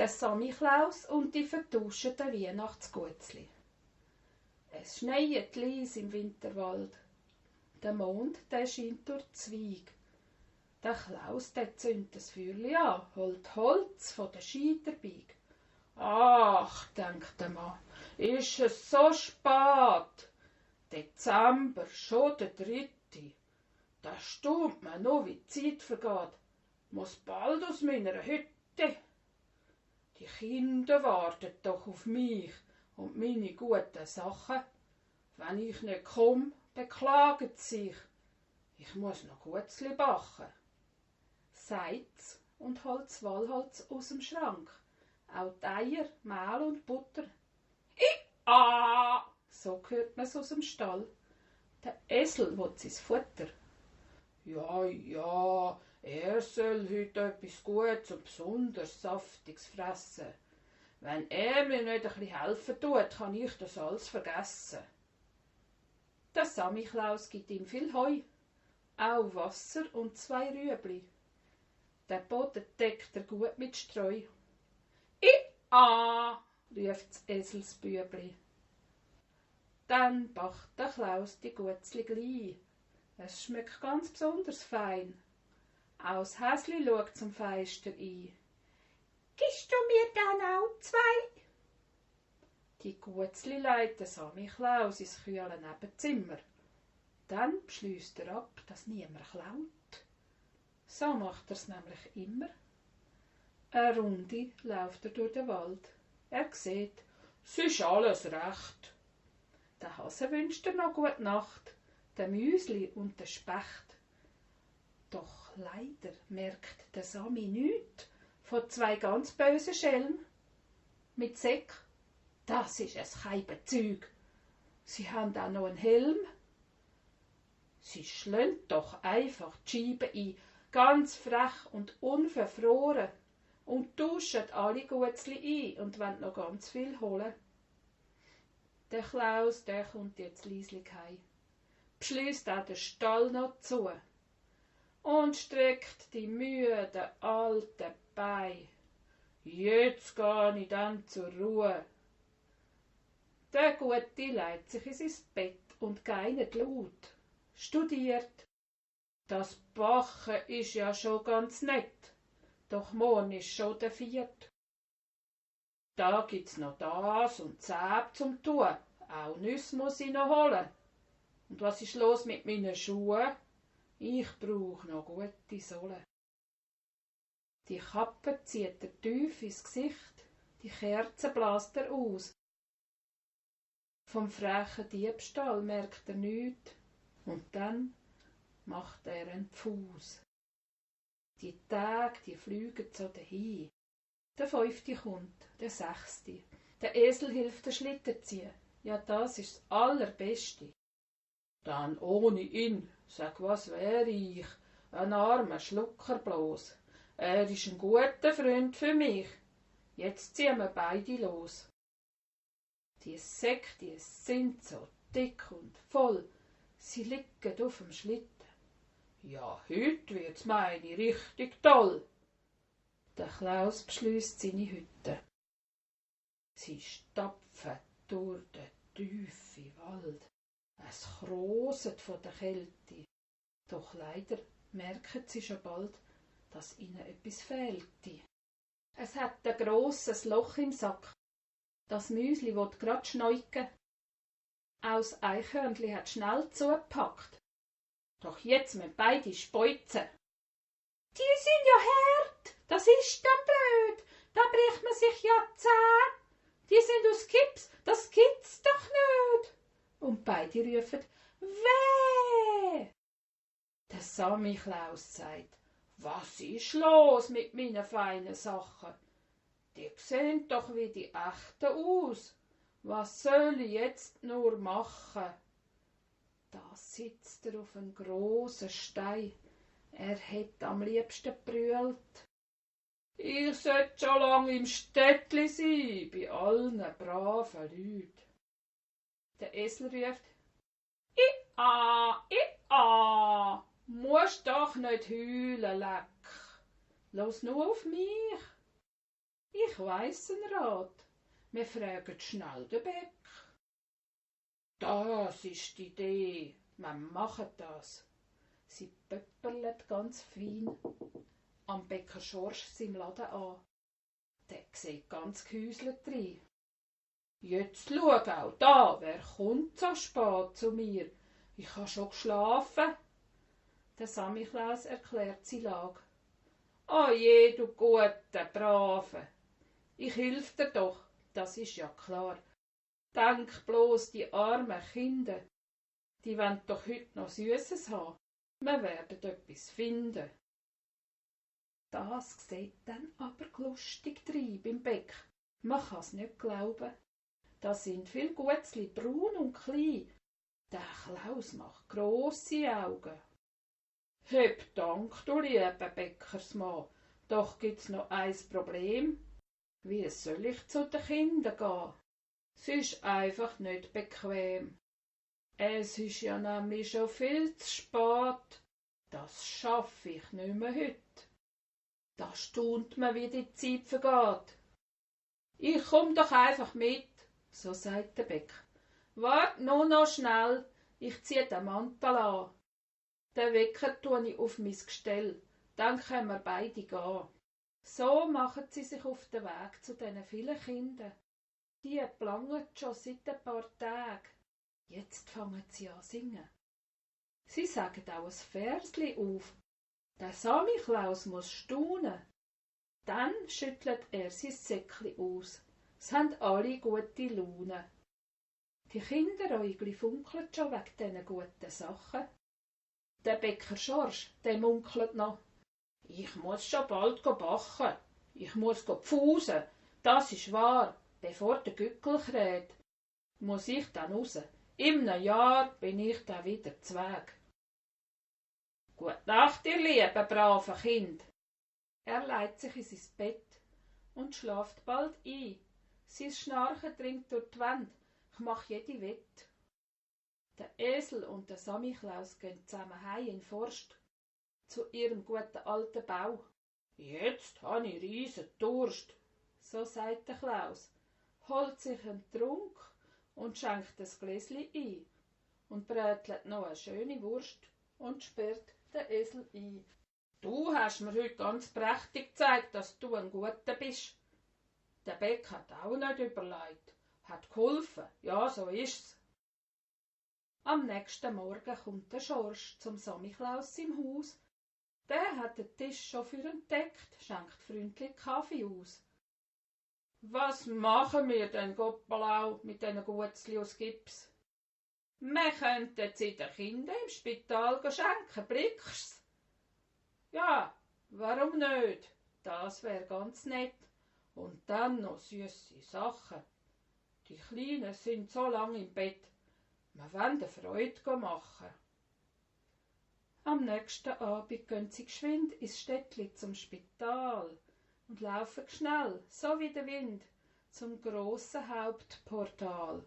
der Samichlaus und die vertuscheten Weihnachtsgutzli. Es schneit leis im Winterwald. Der Mond, der scheint durch die Zweige. Der Klaus, der zündet das Feuerli an, holt Holz von der Scheiterbeig. Ach, denkt der Mann, ist es so spät. Dezember, schon der 3. Da staunt man noch, wie die Zeit vergeht. Muss bald aus meiner Hütte. Die Kinder warten doch auf mich und meine guten Sachen. Wenn ich nicht komme, beklagen sie sich. Ich muss noch Gutzli backen. Sagt's und holt das Walholz aus dem Schrank. Auch die Eier, Mehl und Butter. So hört man's aus dem Stall. Der Esel will sein Futter. Ja, er soll heute etwas Gutes und besonders Saftiges fressen. Wenn er mir nicht ein bisschen helfen tut, kann ich das alles vergessen. Der Samichlaus gibt ihm viel Heu, auch Wasser und 2 Rüebli. Der Boden deckt er gut mit Streu. Ruft das Eselsbübli. Dann backt der Klaus die Gutzli gleich. Es schmeckt ganz besonders fein. Auch das Häsli schaut zum Fenster ein. Gibst du mir dann auch 2? Die Gutzli legt der Samichlaus ins kühle Nebenzimmer. Dann beschliesst er ab, dass niemand klaut. So macht er's nämlich immer. Eine Runde läuft er durch den Wald. Er sieht, es ist alles recht. Der Hase wünscht er noch gute Nacht, der Müsli und der Specht. Doch leider merkt der Sami nichts von 2 ganz bösen Schelm. Mit Säck, das ist ein Keibenzeug. Sie haben auch noch einen Helm. Sie schlönt doch einfach die Scheibe ein, ganz frech und unverfroren, und tuschen alle Gutzli ein und wollen noch ganz viel holen. Der Klaus, der kommt jetzt leislich heim, beschliesst auch den Stall noch zu und streckt die müden alten Beine. Jetzt geh ich dann zur Ruhe. Der Gute legt sich in sein Bett und geinet laut, studiert. Das Bachen ist ja schon ganz nett, doch morgen ist schon der 4. Da gibt's noch das und Zäb zum Tun, auch Nüsse muss ich noch holen. Und was ist los mit meinen Schuhen? Ich brauch noch gute Sohlen. Die Kappe zieht er tief ins Gesicht, die Kerze bläst er aus. Vom frechen Diebstahl merkt er nichts, und dann macht er einen Pfuß. Die Tage, die fliegen so dahin. Der 5. kommt, der 6. Der Esel hilft den Schlitten ziehen. Ja, das ist das Allerbeste. Dann ohne ihn, sag, was wär ich? Ein armer Schlucker bloß. Er ist ein guter Freund für mich. Jetzt ziehen wir beide los. Die Säcke, die sind so dick und voll. Sie liegen auf dem Schlitten. Ja, heute wird's meine richtig toll. Der Klaus beschliesst seine Hütte. Sie stapfen durch den tiefen Wald. Es kroset von der Kälte. Doch leider merken sie schon bald, dass ihnen etwas fehlte. Es hat ein grosses Loch im Sack. Das Müsli will grad schneuken. Auch das Eichhörnli hat schnell zugepackt. Doch jetzt müssen beide speuzen. Die sind ja hart, das ist dann blöd, da bricht man sich ja die Zähne. Die sind aus Gips, das gibt's doch nicht. Und beide rufen, weh! Der Samichlaus sagt, was ist los mit meinen feinen Sachen? Die sehen doch wie die echten aus. Was soll ich jetzt nur machen? Da sitzt er auf einem grossen Stein. Er hätte am liebsten brüllt. Ich sollte schon lange im Städtli sein, bei allen braven Leuten. Der Esel ruft, musst doch nicht heulen, Leck. Los nur auf mich. Ich Ich weiss einen Rat. Wir fragen schnell den Beck. Das ist die Idee. Wir machen das. Sie pöpperlet ganz fein am Bäcker Schorsch seinem Laden an. Der sieht ganz gehäuselt rein. Jetzt schau auch da, wer kommt so spät zu mir? Ich habe schon geschlafen. Der Samichlaus erklärt seine Lage. Oh je, du gute, brave. Ich hilf dir doch, das ist ja klar. Denk bloß, die armen Kinder, die wollen doch heute noch Süßes haben. Wir werden etwas finden. Das sieht dann aber lustig drein beim Beck. Man kann's nicht glauben. Da sind viel Guetzli, braun und klein. Der Klaus macht grosse Augen. Heb Dank, du lieber Bäckersmann. Doch gibt's noch ein Problem. Wie soll ich zu den Kindern gehen? Es ist einfach nicht bequem. Es ist ja nämlich schon viel zu spät. Das schaffe ich nicht mehr heute. Da staunt man, wie die Zeit vergeht. Ich komm doch einfach mit, so sagt der Beck. Wart nur noch schnell, ich zieh den Mantel an. Den Wecker tue ich auf mein Gestell, dann können wir beide gehen. So machen sie sich auf den Weg zu diesen vielen Kindern. Die planen schon seit ein paar Tagen. Jetzt fangen sie an zu singen. Sie sagen auch ein Versli auf. Der Samichlaus muss staunen. Dann schüttelt er sein Säckli aus. Es haben alle gute Laune. Die Kinderäugli funkeln schon wegen diesen guten Sachen. Der Bäcker Schorsch, der munkelt noch. Ich muss schon bald backen. Ich muss pfusen. Das ist wahr. Bevor der Gückel kräht, muss ich dann raus. In einem Jahr bin ich dann wieder zweg. Gute Nacht, ihr lieben, braven Kind. Er legt sich in sein Bett und schlaft bald ein. Sein Schnarchen dringt durch die Wände. Ich mach jede Wett. Der Esel und der Samichlaus gehen zusammen heim in den Forst, zu ihrem guten alten Bau. Jetzt habe ich riesen Durst, so sagt der Klaus, holt sich einen Trunk und schenkt ein Gläsli ein und brätelt noch eine schöne Wurst und sperrt den Esel ein. Du hast mir heute ganz prächtig gezeigt, dass du ein Guter bist. Der Beck hat auch nicht überlegt, hat geholfen, ja, so ist's. Am nächsten Morgen kommt der Schorsch zum Samichlaus im Haus. Der hat den Tisch schon für ihn gedeckt, schenkt freundlich Kaffee aus. Was machen wir denn, Goppelau, mit diesen Gutzli aus Gips? Wir könnten sie den Kindern im Spital schenken, blickst's? Ja, warum nicht? Das wär ganz nett. Und dann noch süße Sachen. Die Kleinen sind so lang im Bett. Wir wollen eine Freude machen. Am nächsten Abend gehen sie geschwind ins Städtli zum Spital und laufen schnell, so wie der Wind, zum grossen Hauptportal.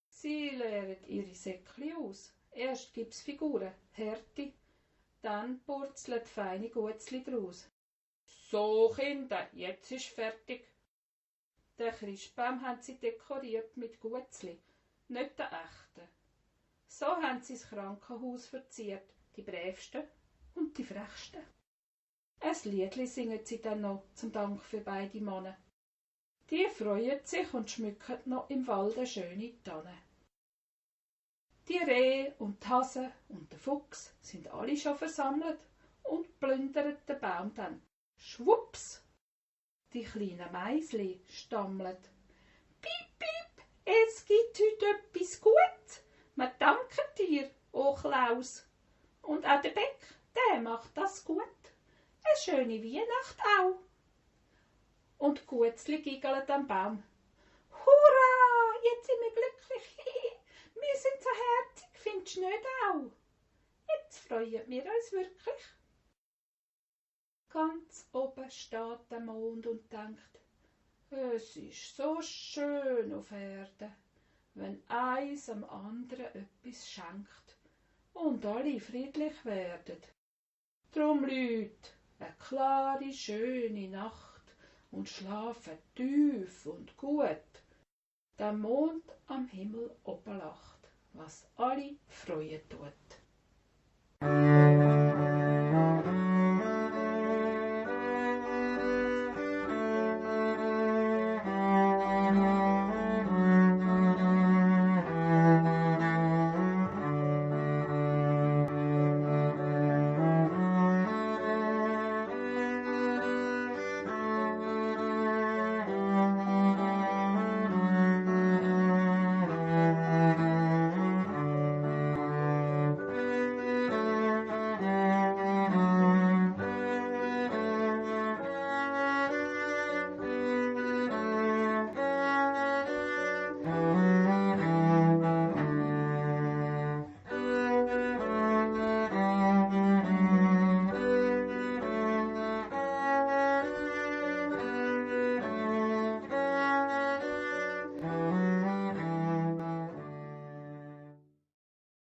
Sie leeren ihre Säckli aus. Erst gibt's Figuren, Härte, dann purzelt feine Gutzli draus. So, Kinder, jetzt ist fertig. Den Christbaum haben sie dekoriert mit Gutzli, nicht den echten. So haben sie das Krankenhaus verziert, die brävsten und die frechsten. Ein Liedli singen sie dann noch zum Dank für beide Männer. Die freuen sich und schmücken noch im Wald eine schöne Tanne. Die Rehe und die Hase und der Fuchs sind alle schon versammelt und plündern den Baum dann. Schwupps! Die kleinen Meisli stammeln. Piep, piep, es gibt heute etwas Gutes. Wir danken dir, o Klaus. Und auch der Beck, der macht das gut. Eine schöne Weihnacht auch. Und die Gutzli giggeln am Baum. Hurra, jetzt sind wir glücklich. Wir sind so herzig, findest du nicht auch? Jetzt freuen wir uns wirklich. Ganz oben steht der Mond und denkt, es ist so schön auf Erde, wenn eins am anderen etwas schenkt und alle friedlich werden. Drum Lüt, eine klare, schöne Nacht, und schlafen tief und gut. Der Mond am Himmel oben lacht, was alle freuen tut.